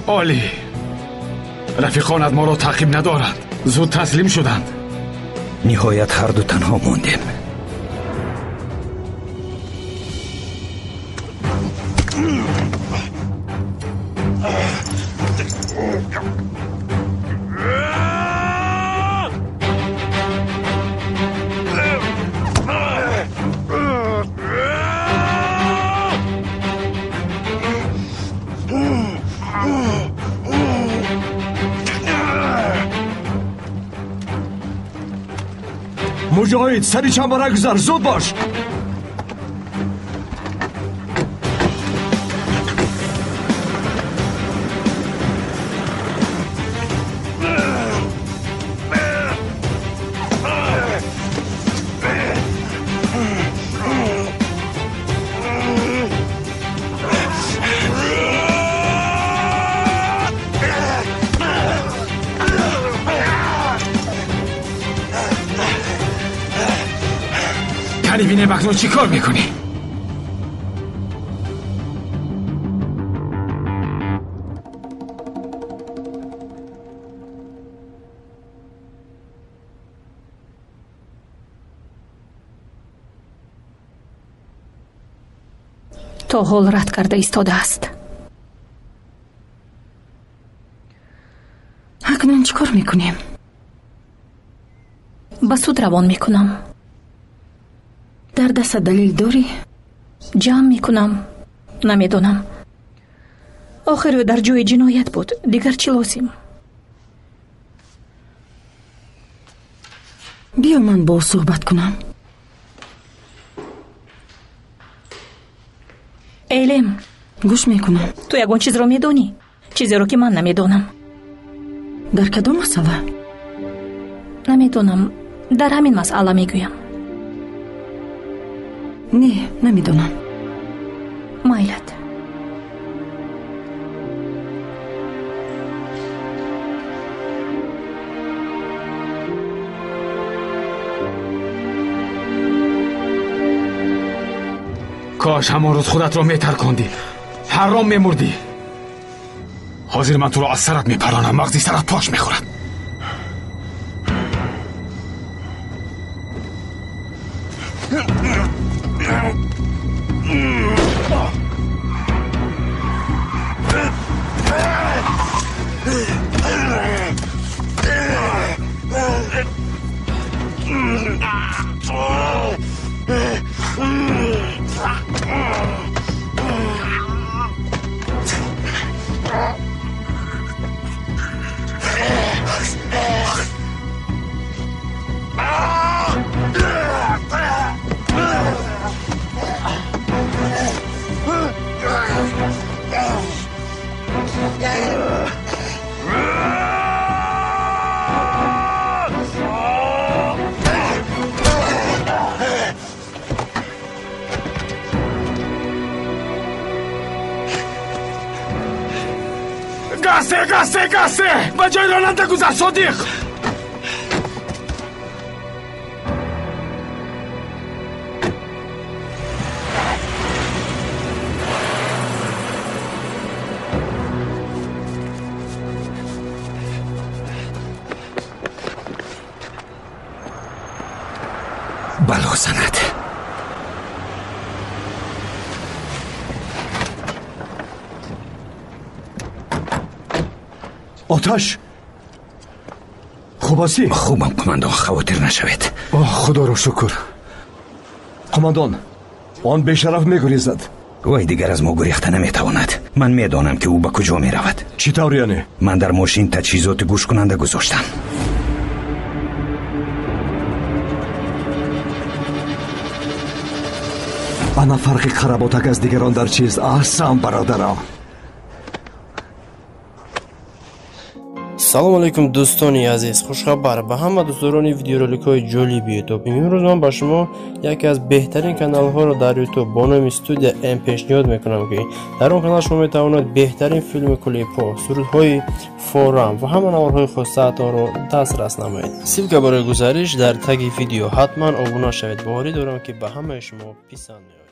Олӣ. Рафиқонат моро таъқиб надоранд. Зуд таслим шуданд. Ниҳоят ҳарду танҳо мондем. Муҷоҳид, сари чамбара гузар, зуд бош. بینه بکنو چی کار میکنی؟ То ҳол рад карда истодааст. Акнун чӣ кор мекунем? Ба суд равон мекунам. Дар дастат далел дорӣ? Ҷамъ мекунам. Намедонам. Охир ӯ дар ҷои ҷиноят буд. Дигар чӣ лозим? Биё ман бо ӯ суҳбат кунам. Элем. Гӯш мекунам. Ту ягон чизро медонӣ? Чизеро ки ман намедонам. Дар кадом масъала? Намедонам. Дар ҳамин масъала мегӯям. Не, намедонам. Майлат. Кош ҳамон рӯз худатро метаркондӣ. Ҳаром мемурдӣ. Ҳозир ман туро аз сарат мепаронам, мағзи сарат пош мехӯрад. Гасе, гасе, гасе! Ба ҷои ронанда гузар, Содиқ! Бало занад. Оташ! Хуб ҳастӣ? Хубам, қумандон, хавотир нашавед. Оҳ, худоро шукр. Қумандон, он бешараф мегурезад. Вай дигар аз мо гурехта наметавонад. Ман медонам, ки ӯ ба куҷо меравад. Чӣ тавр яъне? Ман дар мошин таҷҳизоти гӯшкунанда гузоштам. Ана фарқи қаработак аз дигарон дар чист? Аҳсан, бародарам. Салом алейкум, дӯстони азиз. Хушхабар ба ҳама дӯстдорони видеороликҳои ҷолиби Ютуб. Имрӯз ман ба шумо яке аз беҳтарин каналҳоро дар Ютуб бо номи Студия М пешниҳод мекунам, ки дар он канал шумо метавонед беҳтарин филми клипҳо, сурудҳои форам ва ҳама наворҳои хостаатонро дастрас намоед. Ссилка барои гузариш дар таги видео. Ҳатман обуна шавед. Боварӣ дорам, ки ба ҳамаи шумо писанд меояд.